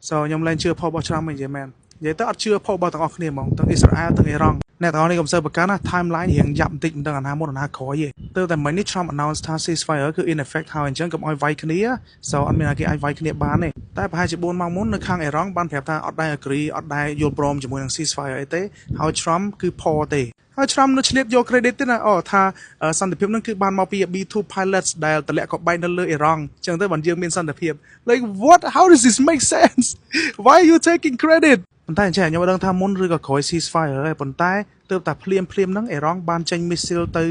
So ខ្ញុំលែងជឿ post របស់ Trump វិញនិយាយមែននិយាយទៅអត់ជឿ post របស់ទាំងអស់គ្នាហ្មងទាំងអ៊ីស្រាអែលទាំងអ៊ីរ៉ង់អ្នកទាំងអស់នេះកុំសូវប្រកាន់ណា timeline រៀងយ៉ាប់បន្តិចមិនដឹងអាណាមុនអាណាក្រោយទេទើបតែមិញនេះ Trump announce ថា ceasefire គឺ in effect ហើយអញ្ចឹងកុំឲ្យវាយគ្នា so អត់មានណាគេអាចវាយគ្នាបានទេតែប្រហែលជា4ម៉ោងមុននៅខាងអ៊ីរ៉ង់បានប្រាប់ថាអត់ដែរ agree អត់ដែរយល់ព្រមជាមួយនឹង ceasefire អីទេហើយ Trump គឺផទេហើយ Trump នៅឆ្លៀតយក credit ទៀតណាអូថាសន្តិភាពនឹងគឺបានមកពី B2 pilots ដែលតម្លាក់គ្រាប់បែកនៅលើអ៊ីរ៉ង់អញ្ចឹងទៅបានយើងមានសន្តិភាព Like, what? How does this make sense? Why are you taking credit? ប៉ុន្តែអញ្ចឹងខ្ញុំមិនដឹងថាមុនឬក៏ក្រោយ ceasefire ទេប៉ុន្តែទើបតែភ្លាមភ្លាមហ្នឹងអ៊ីរ៉ង់បានចេញ missile ទៅ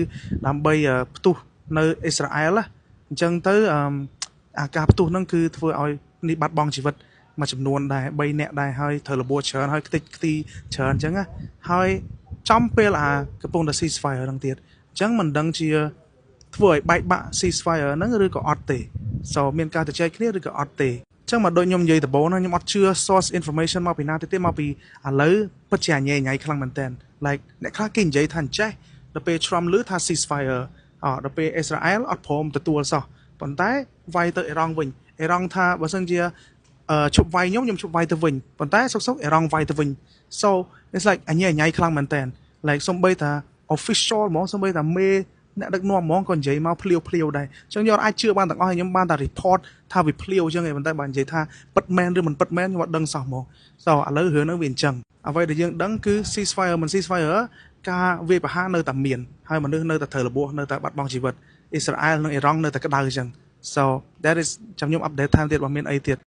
ដើម្បីផ្ទុះនៅអ៊ីស្រាអែលណាអញ្ចឹងទៅអឺអាការផ្ទុះហ្នឹងគឺធ្វើឲ្យនេះបាត់បង់ជីវិតមួយចំនួនដែរ3នាក់ដែរហើយត្រូវរបួសច្រើនហើយខ្ទេចខ្ទីច្រើនអញ្ចឹងណាហើយចំពេលអាកំពុងតែ ceasefire ហ្នឹងទៀតអញ្ចឹងមិនដឹងជាធ្វើឲ្យបែកបាក់ ceasefire ហ្នឹងឬក៏អត់ទេ so មានការជជែកគ្នាឬក៏អត់ទេអញ្ចឹងមកដូចខ្ញុំនិយាយដំបូងហ្នឹងខ្ញុំអត់ជឿ source information មកពីណាទេទេមកពីឥឡូវពិតជាអញញ៉ៃខ្លាំងមែនតើ like អ្នកខ្លះគេនិយាយថាអញ្ចេះដល់ពេល Trump ឮថា ceasefire អដល់ពេលអ៊ីស្រាអែលអត់ព្រមទទួលសោះប៉ុន្តែវាយទៅអ៊ីរ៉ង់វិញអ៊ីរ៉ង់ថាបើសិនជាអឺឈប់វាយខ្ញុំខ្ញុំឈប់វាយទៅវិញប៉ុន្តែសុកសុកអ៊ីរ៉ង់វាយទៅវិញ so it's like អញញ៉ៃខ្លាំងមែនតើ like សំបីថា official ហ្មងសំបីថាមេអ្នកដឹកនាំហ្មងក៏និយាយមកភ្លាវភ្លាវដែរអញ្ចឹងយកអាចជឿបានទាំងអស់ហើយខ្ញុំបានតែ report ថាវាភ្លាវអញ្ចឹងឯងប៉ុន្តែបើនិយាយថាពិតមែនឬមិនពិតមែនខ្ញុំអត់ដឹងសោះហ្មង so ឥឡូវរឿងហ្នឹងវាអញ្ចឹងអ្វីដែលយើងដឹងគឺ ceasefire មិន ceasefire ការវាយប្រហារនៅតែមានហើយមនុស្សនៅតែត្រូវរបួសនៅតែបាត់បង់ជីវិតអ៊ីស្រាអែលនិងអ៊ីរ៉ង់នៅតែក្តៅអញ្ចឹង so that is ចាំខ្ញុំ update ថែមទៀតបើមានអីទៀត។